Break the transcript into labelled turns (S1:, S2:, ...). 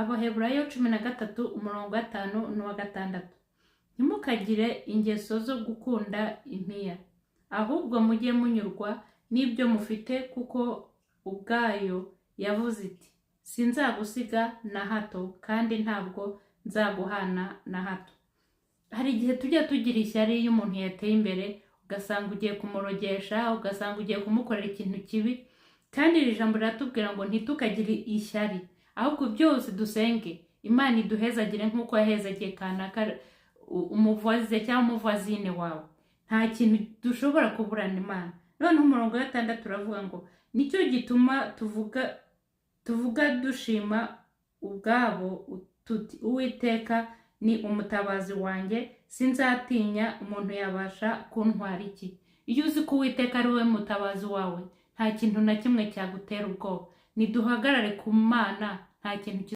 S1: Abaheburayo 13 umurongo wa 5 n'uwa 6. Ntimukagire ingeso zo gukunda impiya, ahubwo mujye munyurwa n'ibyo mufite, kuko ubwayo yavuze iti: "Sinzagusiga na hato, kandi ntabwo nzaguhana na hato." Hari igihe tujya tugira ishyari iyo umuntu yateye imbere, ugasanga ugiye kumurogesha, ugasanga ugiye kumukorera ikintu kibi. Kandi iri jambo riratubwira ngo ntitukagire ishyari, ahubwo byose dusenge Imana iduhezagire nk'uko yahezagiye kanaka, umuvoisin cyangwa umuvoisine wawe. Nta kintu dushobora kuburana Imana. Noneho umurongo wa 6 uravuga ngo: "Nicyo gituma tuvuga dushima ubwabo tuti: 'Uwiteka ni umutabazi wanjye, sinzatinya. Umuntu yabasha kuntwara iki?'" Iyo uzi ko Uwiteka ari we mutabazi wawe, nta kintu na kimwe cyagutera ubwoba. Niduhagarare ku Mana, nta kintu.